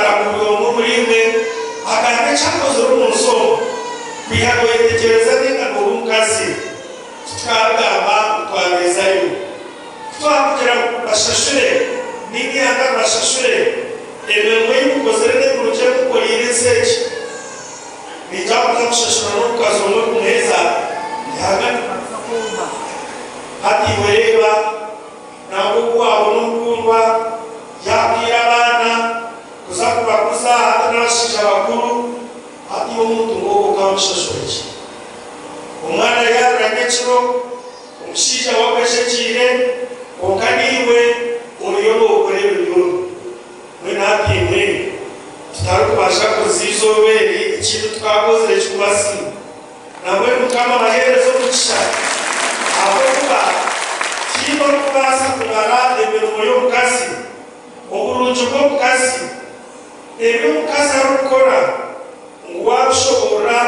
kugira ngu buri omwe omuriimwe agambe eki akozire omu nsi omu, kwiha nooyetegyereza nainga nooba omukazi, titukabigamba ngu twabeezayo. Ku twakugira ngu bashashure nainga eihanga ribashashure emirimo ei mukozire n'emirungi ei mukoreire ensi egi, naija kuza kushashura n'omukazi omwe kumuheeza eihanga niribaasa kwoma. Hati iwe reeba. Nangwa obu waabona omukundwa yaabwire abaana kuza kubakuza hati n'abashaija bakuru, hati iwe omuntu nk'ogwo okaamushashura ki? Omwana yaarira nyekiro, omushaija we akweshekyeire, kwonka naiwe oriyo nookora ebyo byona. Mbwenu hati imwe tutarikubaasha kuhitsya eizooba eri ekintu tukaakozire kikubasiima. Nambwenu Mukama abaheereze omugisha, ahabw'okuba tihaine orikubaasa kumara emirimo y'omukazi, oburungi bw'omukazi, ebi omukazi arikukora ngu waabishoboorora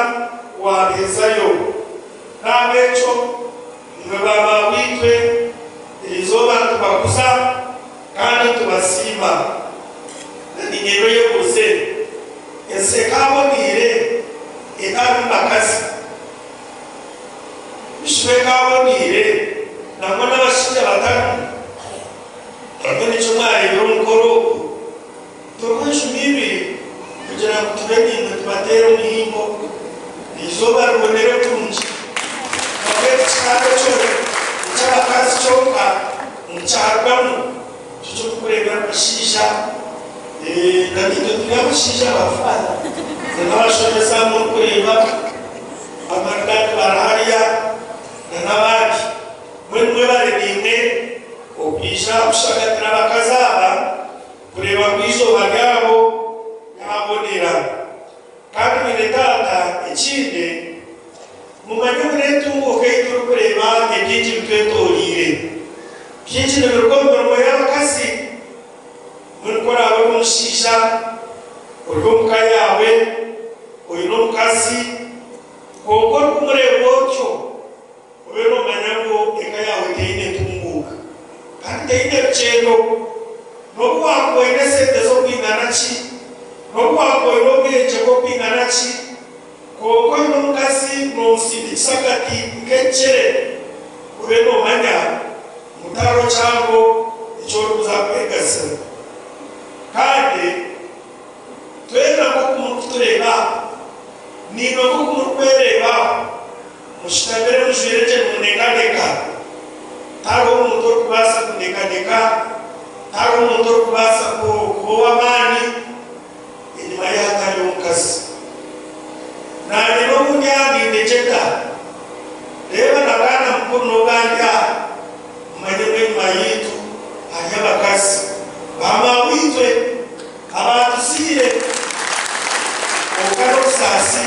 waabihezayo. N'ahabw'ekyo imwe ba maabwitwe, erizooba nitubakuza kandi nitubasiima. Niinyenda oyebuuze, Ensi ekaaboneire etarimu bakazi? Bishuba ekaaboneire nangwa n'abashaija batarimu? Mbwenu nikyo mwareebera omukoro ogu turiho enjuma ibiri kugira ngu tube naimwe tubateere omuhimbo, eizooba ribonere kurungi. Kwonka eki kikaba ekyo eky'abakazi kyonka ngu kyarugamu. Nikyo turikureebera abashaija na naitwe turi abashaija ba faather na n'abashomesa murikureeba abamaridadi bari hariya na n'abandi. Mbwenu mwebare naimwe okwija kushagatira abakazi aba kureeba ngu eizooba ryabo ryabonera. Kandi mwine taata ekindi mumanye ngu n'entunguuka ei turikureeba ebingi bitwetoreire. Bingi nibiruga omu mirimo y'abakazi. Mbwenu ku oraabe ori omushaija ori omu ka yaawe oine omukazi, kwonka orikumureeba otyo, obe noomanya ngu eka yaawe teine ntunguuka kandi teine rugyendo. N'obu waakuba oine esente z'okwingana ki, n'obu waakuba oine obwengye bw'okwingana ki, kwonka oine omukazi noomusindikisa akati nk'ekikyere, obe noomanya ngu tihariho kihango eki orikuza kwegasira. Kandi twena nk'oku murikutureeba aha, naimwe nk'oku murikwereeba aho, Mushutamire mujwaire gye nimunekaneka. Tihariho muntu orikubaasa kunekaneka, tihariho muntu orikubaasa kuba ow'amaani enyima ye hatariyo omukazi. Naanye n'obu ndi aha nindegyeta, reeba na bwana mukuru n'obu ari aha, mumanye ngu enyima yaitu hariyo abakazi ba maaweitwe abaatuzaire. Kwonka n'obusaasi.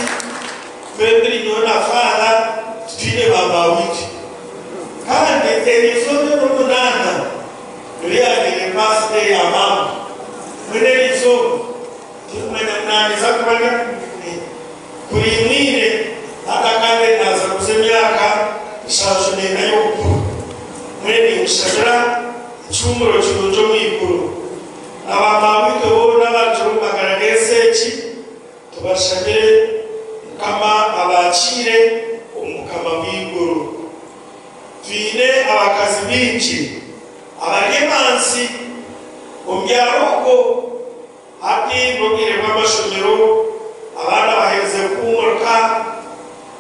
Twembi nyowe na Faara titwine ba maaweitwe. Kandi eryo izooba ery'omunaana niryo yaabaire eri baasideyi ya maama. Mbwenu eryo izooba tirikumanya ngu naaniiza kuba kuriimwire hati akaabaire naaza kuza emyaka nshanju n'ena y'obukuru. Mbwenu niimushabira ekihuumuro kirungi omu iguru. Na ba maaweitwe boona abarugire omu magara g'ensi egi. Tubashabire Mukama abaakiire omu bukama bw'eiguru. Twine abakazi baingi abari emanzi omu byaro okwo. Hati n'obwire bw'amashomero, abaana baherize kuhuumurika,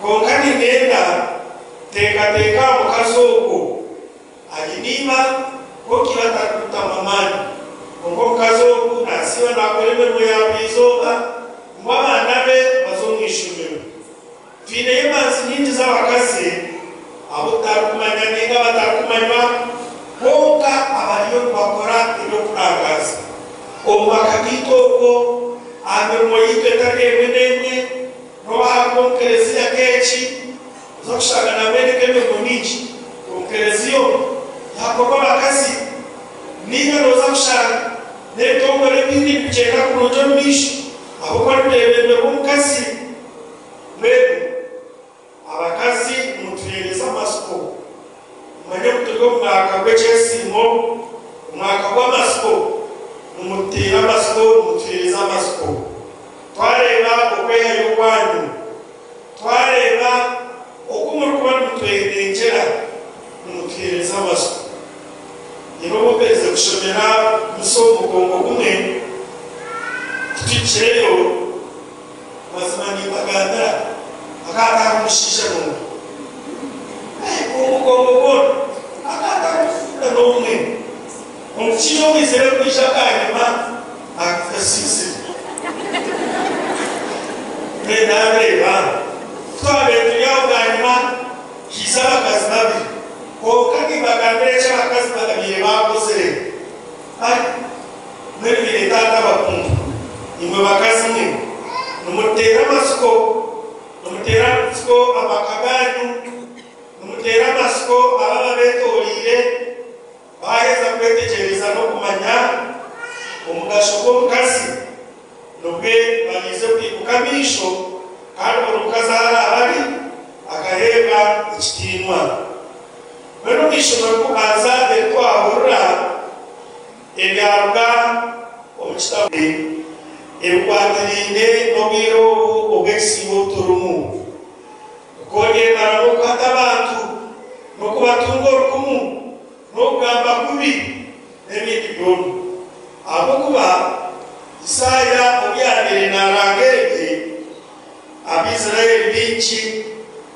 kwonka niinyenda teekateeka aha mukazi ogwo. Aine iba, kwonka iba tarikutamu amaani. Kwonka omukazi ogu naasiiba naakora emirimo ya buri izooba ngu abaana be baze omu ishomero. Twineyo emanzi nyingi z'abakazi abu tutarikumanya nainga abatarikumanywa kwonka abariyo nibakora eby'okurangaaza omu maka gaitu okwo, aha mirimo yaitu etari emwe n'emwe, n'obu haakuba omu kereziya nk'egi. Oza kushanga nambwenu nk'emirimo mingi omu kereziya omu yakorwa abakazi. Nainga noza kushanga n'ebitongore ebindi nibigyenda kurungi omu maisho ahabw'okuba nibyebemberwa omukazi. Mbwenu abakazi nimutuheereza amatsiko. Mumanye ngu turi omu mwaka gw'ekyesiimo, omwaka gw'amatsiko. Nimututeera amatsiko, nimutuheereza amatsiko. Nimbagambira hakaba hatariho omushaija n'omwe. Omu mugongo gwona hakaba hatariho omushaija n'omwe. Omushaija owaizire kwija bwanyima asiisire. Mbwenu naareeba ku twabaire turi aho bwanyima haija abakazi babiri. Kwonka nimbagambira eki abakazi baabaire baakozire. Ai, mbwenu beene taata abakundwa, imwe bakazi mwe, nimuteera amatsiko, nimuteera amatsiko amaka gaanyu, nimuteera amatsiko abo ababeetoreire, baaheza kwetegyereza n'okumanya omugasho gw'omukazi, nibwe bariize kwiguka amaisho, kandi buri mukazi ahu araabe ari, akaheebwa ekitiinwa. Mbwenu omu ishomero rikubanza eri twahurira ebyaruga omu kitabo ebikwatiraine n'obwire obu obw'ekisiibo obu turimu, okwongyerera n'okuhata abantu, n'okubatunga orukumu, n'okugamba kubi, n'ebindi byona. Ahabw'okuba Isaaya obu yaabaire naaranga ebi, Abaisraeli baingi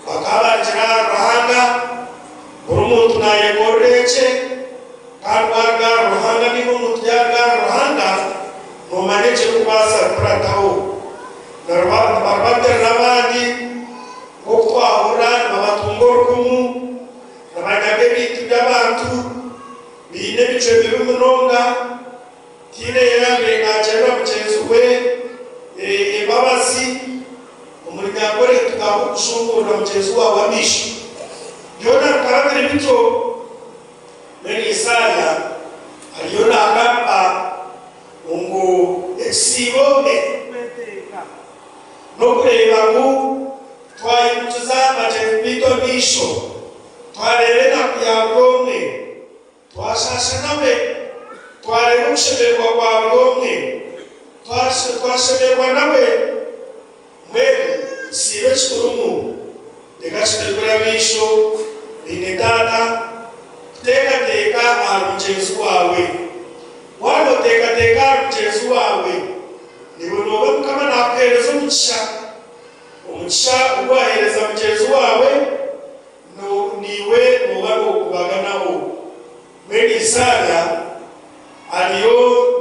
bakaba barugire ahari Ruhanga, buri muntu naayekorera ekye, kandi waaruga ahari Ruhanga nainga omuntu yaaruga ahari Ruhanga, noomanya ekirikubaasa kukurataho. Nibarubatirira abandi, nk'oku twahurira nibabatunga orukumu, nibanyaga ebintu by'abantu, baine emicwe mibi munonga. Tihaine yaabaire naagirira mugyenzi we embabazi. Omuri Nyankore nitugamba okushumbuurira mugyenzi waawe amaisho. Byona bikaba biri bityo. Mbwenu Isaaya ariyo naagamba ngu ekisiibo ekirikwetenga n'okureeba ngu twayimukiza bagyenzi baitu amaisho, twareeba enaku ya buri omwe. Twashaasha nawe, twareeba okushemererwa kwa buri omwe, twashemererwa nawe. Mbwenu ekisiibo eki turimu, reka kituigure amaisho, Beine Taata, kuteekateeka ahari mugyenzi waawe. Waaba nooteekateeka ahari mugyenzi waawe, naiwe nooba Mukama naakuheereza omugisha. Omugisha ogu waaheereza mugyenzi waawe, Naiwe nooba noogubaganaho. Mbwenu Isaaya ariyo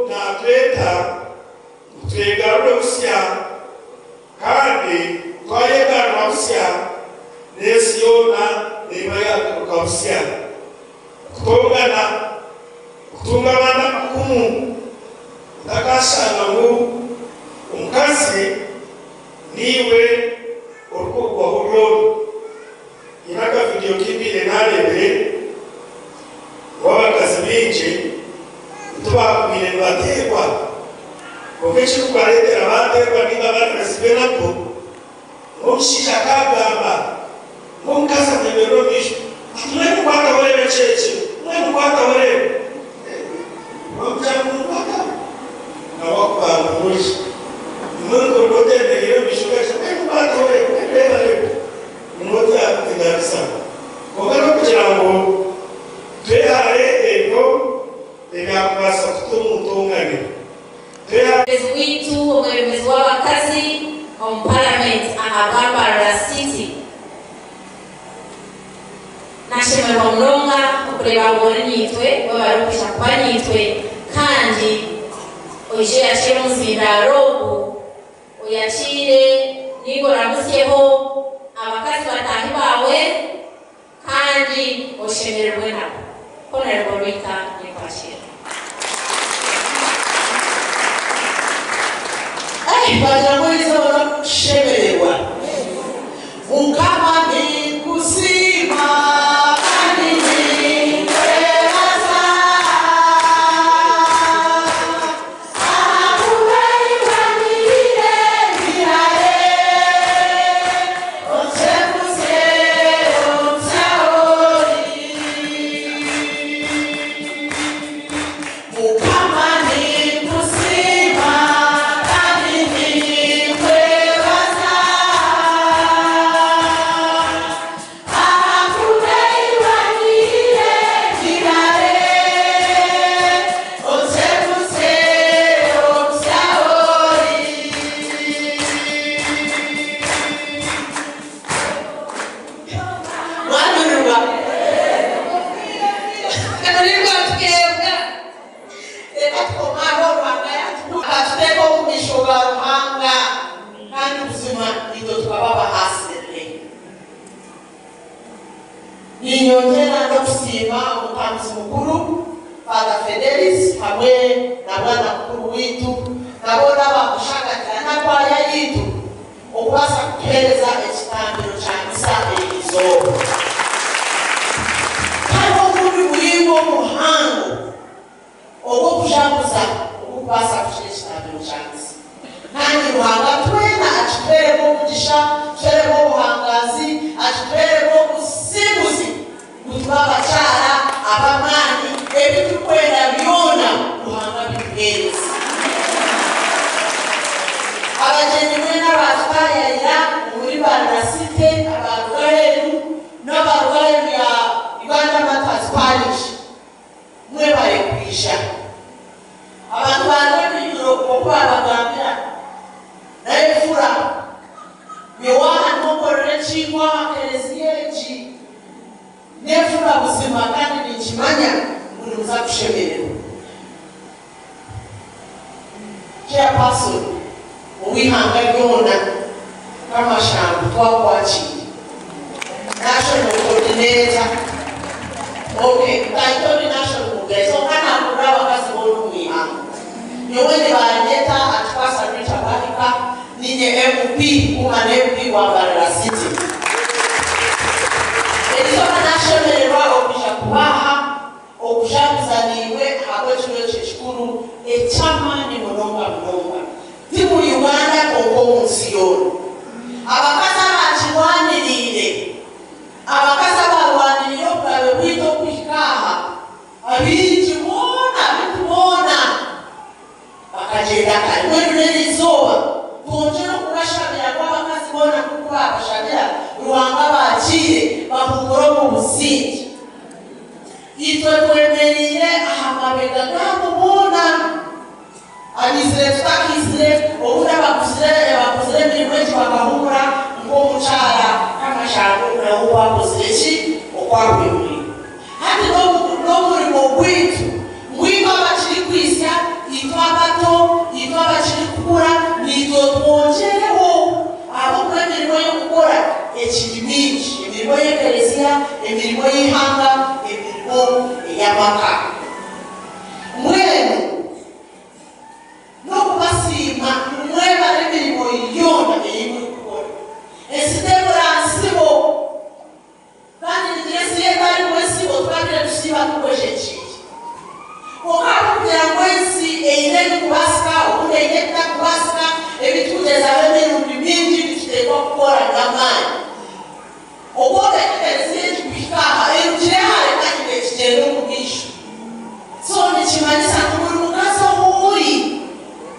naatweta ngu twegarure busya, kandi twayegarura busya, n'ensi yoona neeba yaagaruka busya. Okutongana, okutunga abaana abakumu, otakashanga ngu omukazi niiwe orikugwaho byona. Nyine akavidiyo ki mbaire naareebire ngu abakazi baingi tibaakubaire nibateerwa. Kwonka ekirikubareetera baateerwa nainga baaremesibwa enaku, ngu omushaija akaagamba ngu omukazi amwemerera omu maisho ati, Mbwenu nkwataho oreebe eki eki, mbwenu nkwataho oreebe. Bamugira ngu nkwataho. Nawe akubanga omuri. Mbwenu oriba oteemereire omu maisho ge ati, Mbwenu nkwataho oreebe, reeba reeba. Munonga kuteganisa. Kwonka n'okugira ngu twehare ebyo ebyakubaasa kuta omu ntongane. Twehare. Omwebembezi waitu, omwebembezi w'abakazi omu Paramenti ahabwa Mbarara City. Nashemererwa munonga okureeba ngu ori naitwe, webare okwija kuba naitwe kandi oije oyakiire omuzindaaro ogu. Oyakiire nainga oramutsyeho abakazi bataahi baawe kandi oshemererwe nabo. Honourable Rita Ninkwakiira. Bagira ngu erizooba n'okushemererwa. Mukama ninkusiima kandi ninkwebaza. Ahakuba iwe wangiriire ndi hare. N'okusiima omutambuzi mukuru Father Fedelis hamwe na bwana mukuru waitu na boona abamushagatira na kwaya yaitu okubaasa kutuheereza ekitambiro kya misa eri izooba. Hariho obundi muringo muhango ogw'okujaguza ogurikubaasa kukira ekitambiro kya misa. Kandi Ruhanga twena akituheeremu omugisha, atuheeremu obuhangaazi, akituheeremu obusinguzi ngu tube abakyara ab'amaani, ebi turikwenda byona Ruhanga abituheereze. Abagyenyi mwena abaatutaayayira omuri Mbarara City, abaruga aheeru n'abaruga aheeru ya Uganda Martyrs Parish, mwebare kwija. Abantu ba Rwebigiro oku baabagambira, n'efura, nyowe aha niho nkorera ekiikwa aha kereziya egi. N'efura buzima kandi ninkimanya ngu nimuza kushemererwa. Chairperson ow'eihanga ryona Kamashangu twakwakiire. National coordinator okay Taito ni national organizer kwonka nakurira abakazi boona omu ihanga. Nyowe nibanyeta Atukwasa Rita Bahika ninye MP Woman MP wa Mbarara City. Erizooba nashemererwa okwija kubaha okujaguza naimwe ahabw'ekiro eki ekikuru eky'amaani munonga munonga ti muri Uganda kwonka omu nsi yoona. Abakazi abakirwaniriire, abakazi abarwaniriire obugabe bwaitu okuhika aha, abaingi boona beitu boona bakagyenda kare. Mbwenu n'eri izooba twongyere okubashabira ngu abakazi boona nk'oku baabashabira, Ruhanga abaakiire bahuumure omu busingye. Itwe twemereire aha mabega gaabo boona. Abaizire tutakaizire, obundi abakuzire abakozire emirimo egi bakahuumura nk'omukyara Kamashango nawe oku akozire ki? Oku ahwemwire. Hati n'omurimo gwaitu ngu itwe abakirikwitsya, itwe abato, itwe abakirikukura, naitwe twongyereho ahabw'okuba emirimo y'okukora ekiri mingi, emirimo y'ekereziya, emirimo y'eihanga, emirimo ey'amaka. Mbwenu n'okubasiima ngu mwebare emirimo yoona ei murikukora. Ensi tebura nsibo. Kandi nigira ensi etarimu ensibo twabire tusiiba tukwezhekiire. Kwonka ahabw'okugira ngu ensi eine ebirikubaasika obundi eine ebitarikubaasika, ebiturikugyezaho emirundi mingi nituteekwa kukora n'amaani. Okwombeka ekereziya egi kuhika aha erugire hare kandi nekigyenda omu maisho. So nikimanyisa ngu buri mukazi ohu ori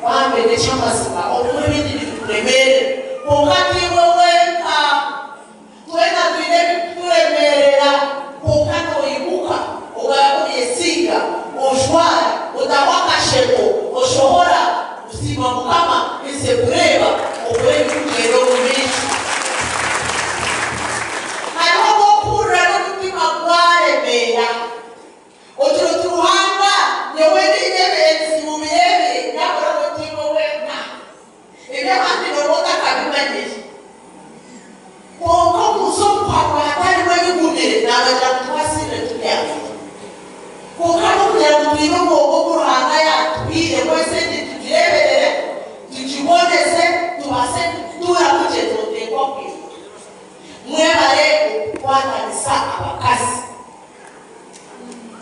bambe n'eky'amazima obumwe ebindi nibikuremeerera kwonka tiiwe wenka. Twena twine ebirikuturemeerera, kwonka noimuka ogaruka oyesiiga, ojwara, otaho akasheko, oshohora, osiima Mukama, ensi ekureeba, okora ebirikugyenda omu maisho. Hariho obu okuhurira n'omutima gwaremeera, ogira oti, Ruhanga, nyowe nyine ebizibu bireebire, nyabura iwe tiiwe wenka. Eby'abandi nooba otakabimanyire. Kwonka omu nsi omu ku hakaba hatarimu ebigumire, naabagira ngu twasiibire tubyamire. Kwonka ahabw'okugira ngu twine omwoga ogu Ruhanga yaatuhaire ngu ensi egi tugireeberere, tugiboneze, tubaase kutuuramu gye, nooteekwa kwimuka. Mwebare okukwatanisa abakazi.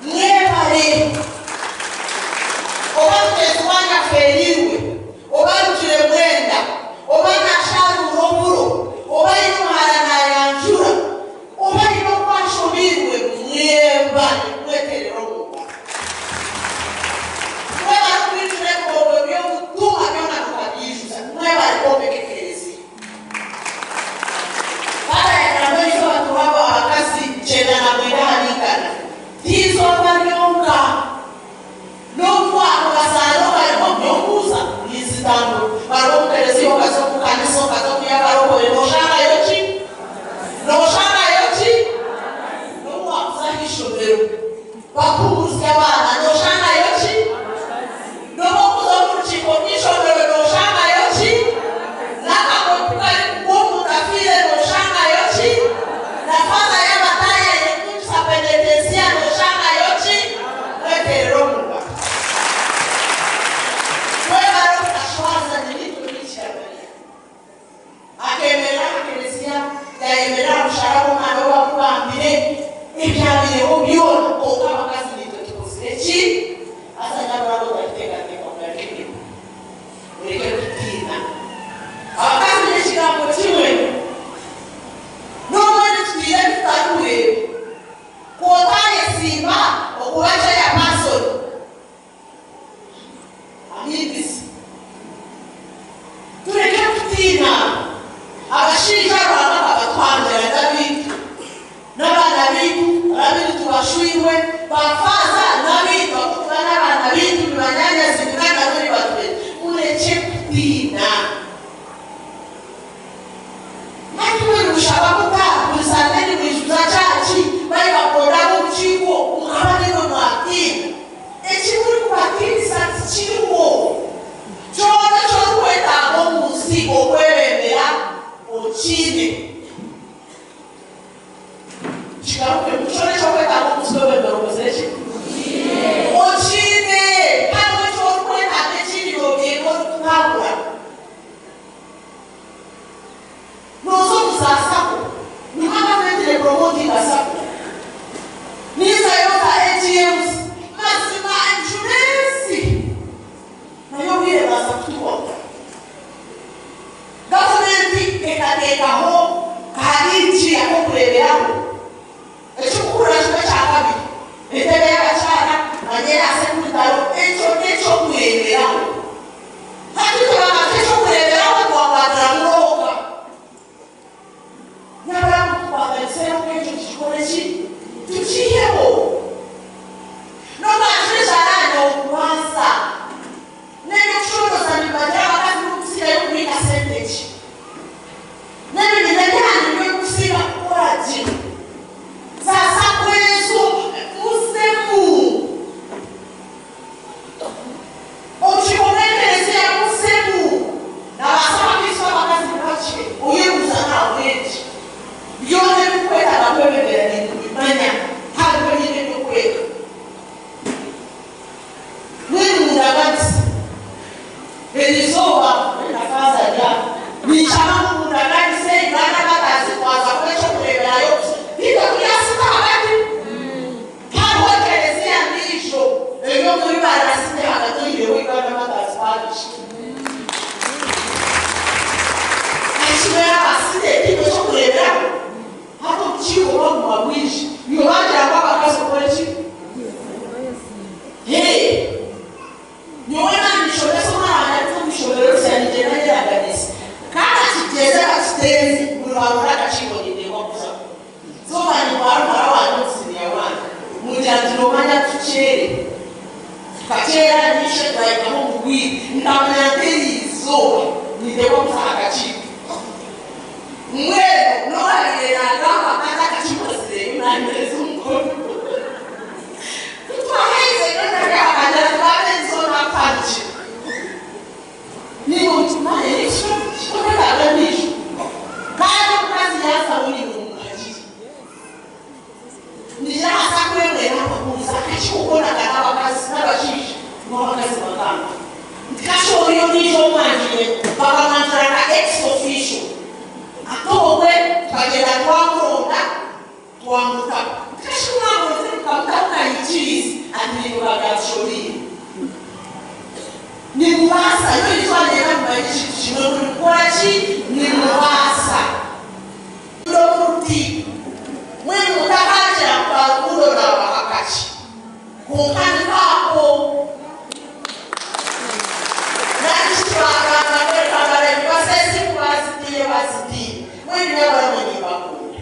Mwebare. Oba mugyenzi waanyu afeereirwe, oba arugire mwenda, oba naashaaruura oburo, oba aine omuhara naayanjura, oba aine oku ashobeirwe, mwebare kumweteerera omu ngaro. Mwebare okwijura ebihoobo by'obutumwa byona mukabyijuza. Mwebare kwombeka ekereziya. Baarayagira ngu eizooba tuhe abakazi 99 ahari igana. Ti izooba ryonka. N'obu waakubazaara obariho, n'obu. Tukozireho byona konka abakazi nitwe tukozire ki haza nyabura otariteekateeka kugarukire mureke kutiina abakazi n'ekigambo kimwe n'omwene tutiire tutarikureeba kwotayesiima okuba chairperson ahindisi tureke kutiina abashaija Ruhanga akabatwangira n'abaitu n'abaana baitu ababiri tubashwirwe bafaza n'abaitu abakuba n'abaana baitu nibanyanyazi nibanaburi batwete mureke kutiina nakimurushaba kuta buri sande nimwijuza kyaki bari bakondaho obukiiko mukaba nimwe mwatiina ekimuri kubatiinisa tikiriho kyona kyorikwetaaga omu nsi okwebembera okiine kigaruke kyona ekyokwetaaga omu nsi okwebembera okozire ki okiine hariho ekyorikwetaaga ekindi nobyenda orikutambura noza omuzaasako niho gavumenti nepromotinga sako nizayo za ATMs mazima enjurensi nayo obwire baza kutubaho gavumenti ekateekaho karingi akokureeberaho ekikukura kimwe kya kabiri entebe y'abakyara manyerase kubitaro ekyo n'ekyokureeberaho hati tubamaze ekyokureeberaho twakwatira muroka nyabura tukwataniseho ekyo kikore ki tukiheho nomwajurijarane okubanza n'ebyokushoroza nibagira abakazi bokusigayo kubika sente ki n'ebibina byanyu byokusiga kukora gye sasa kwezo musemu okikomererezeya musemu nabasaba kristo abakazi bakye oyebuza ntabwenge byona ebikwetaaga kwebembera nibimanya hariho nyine ebyokwega mwemundagazi erizooba nafaza rya nikyaba mumundagarise Uganda batazi kwaza kuba ekyokureeberayo hika turyasita hagati hariho ekereziya ndiijo ebyomuri barasite hagati oyireho Uganda batazi parish ekimera basite ekiko ekyokureeberaho hati obukiiko bwaguma bwingi nibagira ngu abakazi okore ki nyowe nandishomesa omwana wange ariko omwishomero rusange nageraganisa kandi akigeze bakitenze buri babona akakiiko nindengwa kuza zomanye mwarumara wange omusiniya wange mugira nti nomanya tukyere tukakyera nishe turahikaho omubwire nkamanya nteriizooba nindengwa kuza akakiiko mbwenu noharire nagamba kandi akakiiko sireyo namereza omukono tutwahaize kandi omukazi yaasa buri mumwakiri nijasa kwemera kuza akachikukona kana abakazi n'abashaija n'abakazi bagamba ntikashoyo nijo omwanjire bakamwanjira ka ex officio atoogwe tukagenda twamuronda twamuta tikashimwamuronze tukamutaho nayikirizi ati nibuka byatushobiire nimubaasa yo itwanera mumanye ekintu kimwe muri kukora ki nimubaasa ruti mwene mutakagira kwarukundo nabahakaki konka nikaako nakitwagambabasesi bazitiye mwene nyabaramwe nibakunda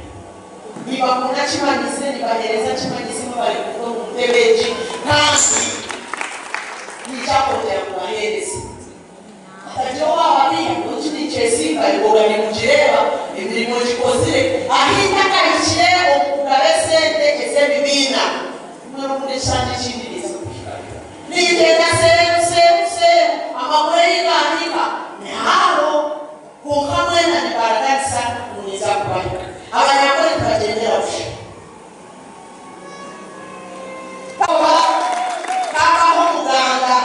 nibakunda kimanyise nibahereza kimanyise mubari kuva mu ntebe egi kandi nikyakongera kubahereza atagira wababiya okinikyesiimba iboga nimugireba emirimo gikozire ahitakahikire okugaba esente ez'ebibiina mwerokunda ekisanja ekindiriza nigenda seru seru seru amakuru eyigahika nihaho konka mwena nibaraganisa muniza kubahika abanyakore tubagendera busha kabaho muganga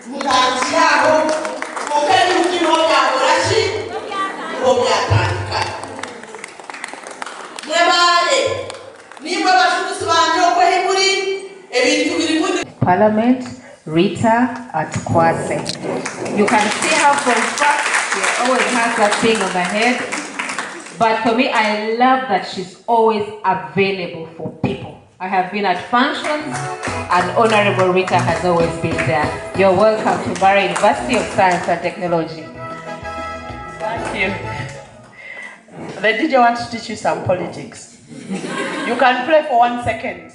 mutangiraho konka ebintu niho byakora ki niho byatandika mwebare. Parliament, Rita Atukwase. You can see her from far. She always has that thing on her head. But for me, I love that she's always available for people. I have been at functions, and Honorable Rita has always been there. You're welcome to Mbarara University of Science and Technology. Thank you. The DJ wants to teach you some politics. You can play for 1 second.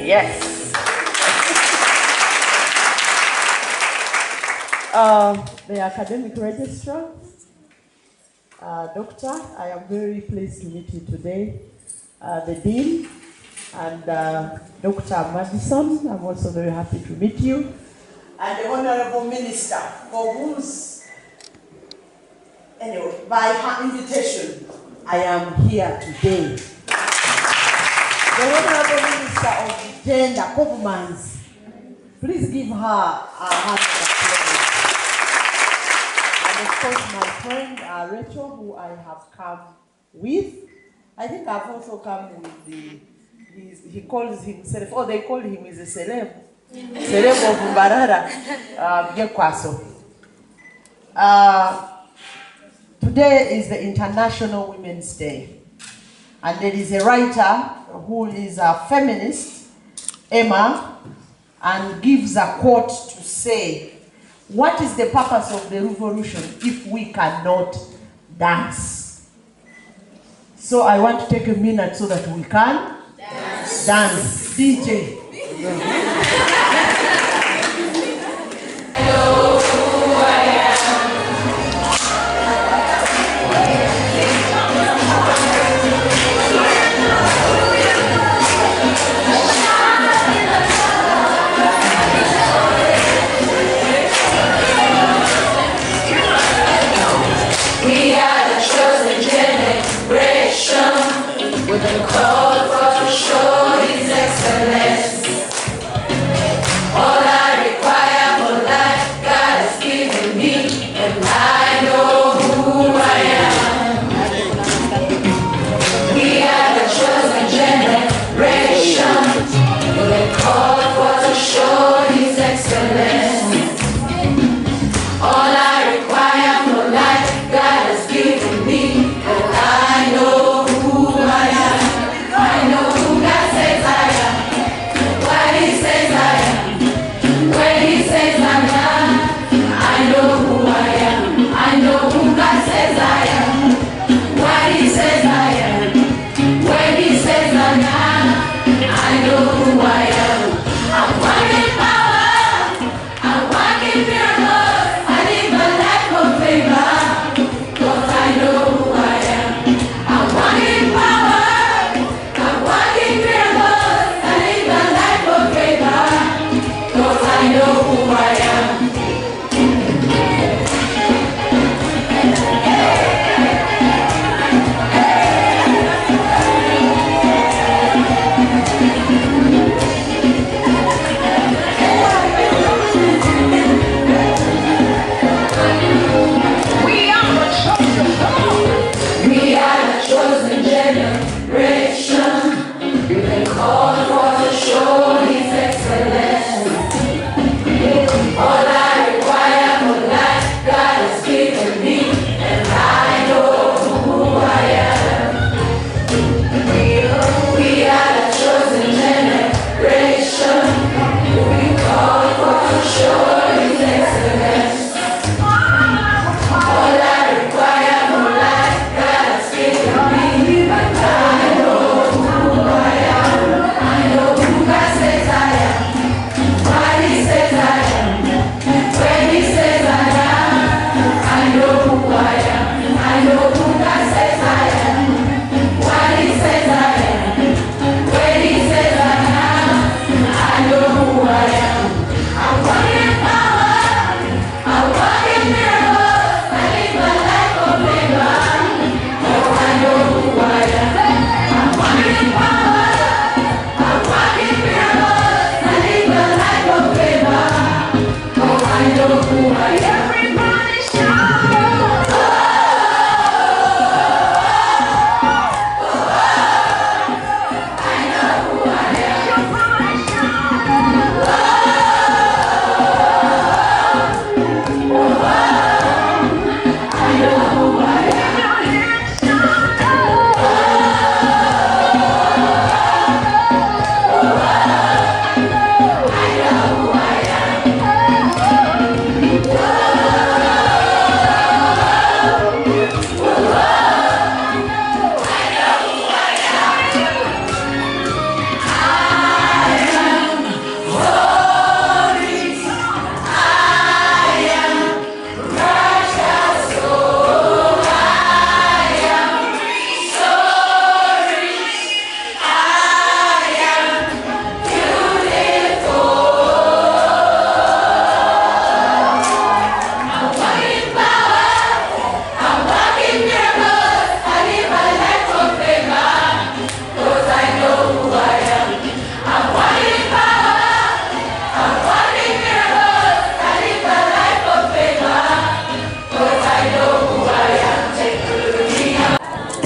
Yes. The academic registrar, Doctor, I am very pleased to meet you today. The Dean and Dr. Madison, I'm also very happy to meet you. And the Honorable Minister, for whose, anyway, by her invitation, I am here today. The Honorable Minister of Gender, Koopmans, please give her a hand of applause. And of course, my friend Rachel, who I have come with. I think I've also come with the, he calls himself, oh, they call him is a celeb. Celeb of Mbarara, Byekwaso. Today is the International Women's Day. And there is a writer who is a feminist, Emma, and gives a quote to say, what is the purpose of the revolution if we cannot dance? So I want to take a minute so that we can dance. Dance. DJ. I know who I am. We are the chosen generation. We've been called for to show His excellence.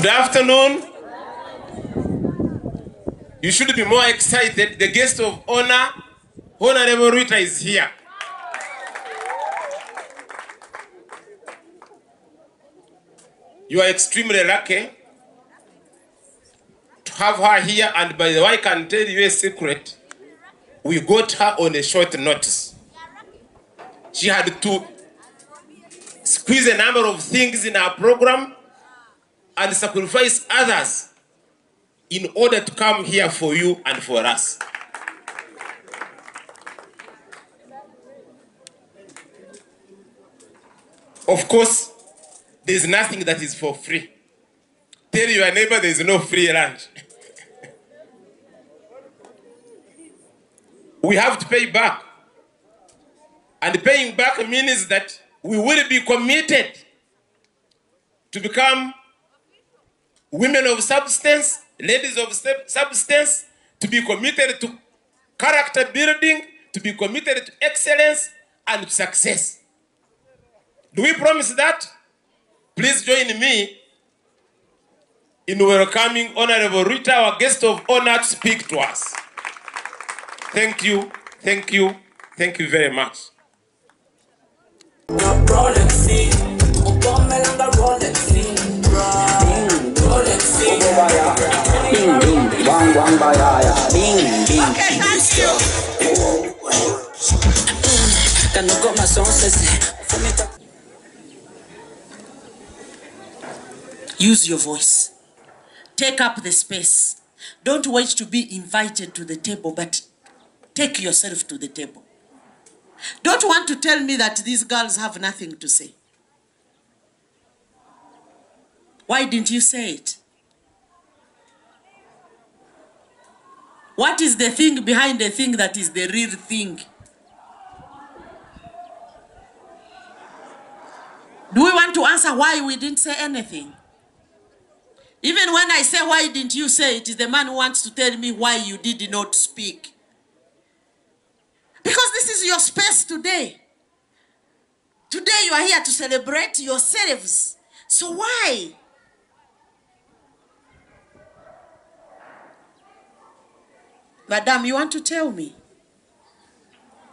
Good afternoon. You should be more excited. The guest of honor, Honorable Ritah, is here. You are extremely lucky to have her here. And by the way, I can tell you a secret. We got her on a short notice. She had to squeeze a number of things in her program and sacrifice others in order to come here for you and for us. Of course, there's nothing that is for free. Tell your neighbor there's no free lunch. We have to pay back. And paying back means that we will be committed to become women of substance, ladies of substance, to be committed to character building, to be committed to excellence and to success. Do we promise that? Please join me in welcoming Honorable Ritah, our guest of honor, to speak to us. Thank you, thank you, thank you very much. Okay, thank you. Use your voice. Take up the space. Don't wait to be invited to the table, but take yourself to the table. Don't want to tell me that these girls have nothing to say. Why didn't you say it? What is the thing behind the thing that is the real thing? Do we want to answer why we didn't say anything? Even when I say, why didn't you say it, is the man who wants to tell me why you did not speak. Because this is your space today. Today you are here to celebrate yourselves. So why? Madam, you want to tell me?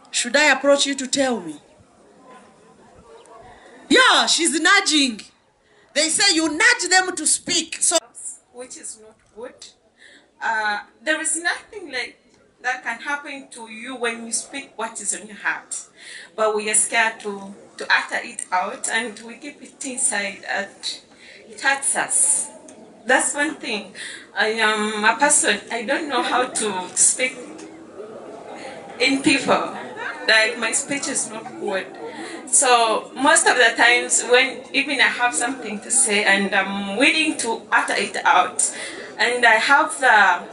Should I approach you to tell me? Yeah, she's nudging. They say you nudge them to speak. So, which is not good. There is nothing like that can happen to you when you speak what is on your heart. But we are scared to utter it out, and we keep it inside, and it hurts us. That's one thing. I am a person, I don't know how to speak in people. Like, my speech is not good. So most of the times when even I have something to say and I'm willing to utter it out, and I have the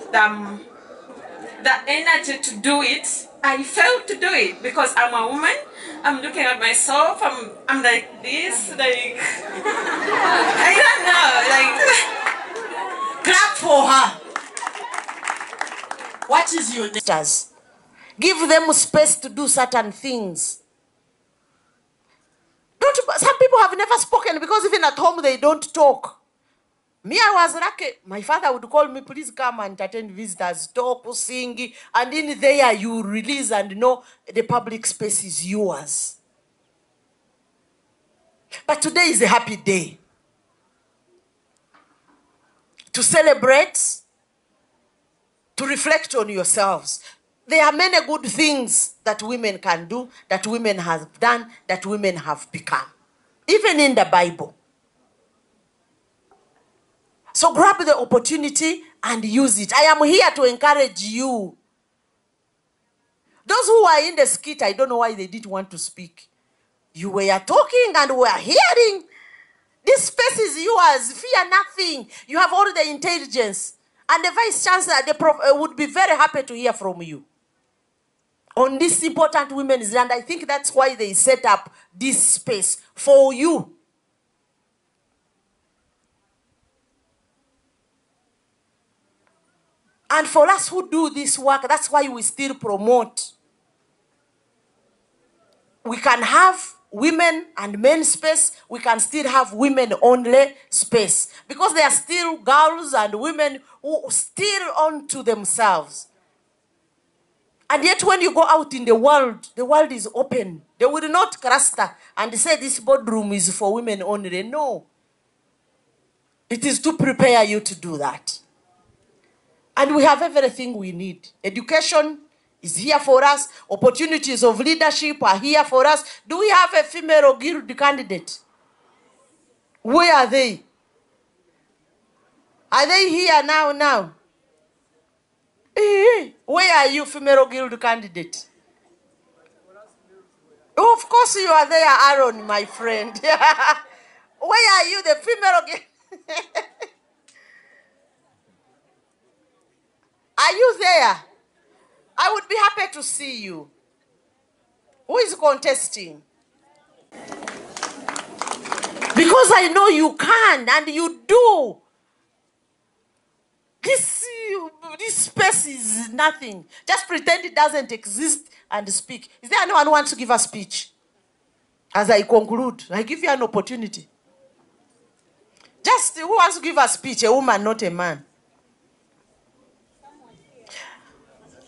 energy to do it, I fail to do it because I'm a woman. I'm looking at myself. I'm like this, like I don't know, like clap for her. What is your name? Give them space to do certain things. Don't, some people have never spoken because even at home they don't talk. Me, I was lucky. My father would call me, please come and attend visitors, talk, sing. And in there you release and know the public space is yours. But today is a happy day. To celebrate, to reflect on yourselves. There are many good things that women can do, that women have done, that women have become. Even in the Bible. So grab the opportunity and use it. I am here to encourage you. Those who are in the skit, I don't know why they didn't want to speak. You were talking and were hearing. This space is yours. Fear nothing. You have all the intelligence. And the Vice Chancellor would be very happy to hear from you on this important Women's Day. And I think that's why they set up this space for you. And for us who do this work, that's why we still promote. We can have women and men space, we can still have women only space. Because there are still girls and women who still onto themselves. And yet when you go out in the world is open. They will not cluster and say this boardroom is for women only. No. It is to prepare you to do that. And we have everything we need. Education is here for us. Opportunities of leadership are here for us. Do we have a female guild candidate? Where are they? Are they here now? Where are you, female guild candidate? Oh, of course you are there, Aaron, my friend. Where are you, the female guild? Are you there? I would be happy to see you. Who is contesting? Because I know you can and you do. This space is nothing. Just pretend it doesn't exist and speak. Is there anyone who wants to give a speech? As I conclude, I give you an opportunity. Just who wants to give a speech? A woman, not a man.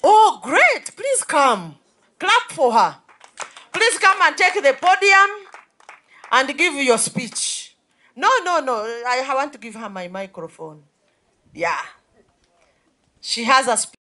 Oh, great. Please come. Clap for her. Please come and take the podium and give your speech. No. I want to give her my microphone. Yeah. She has a speech.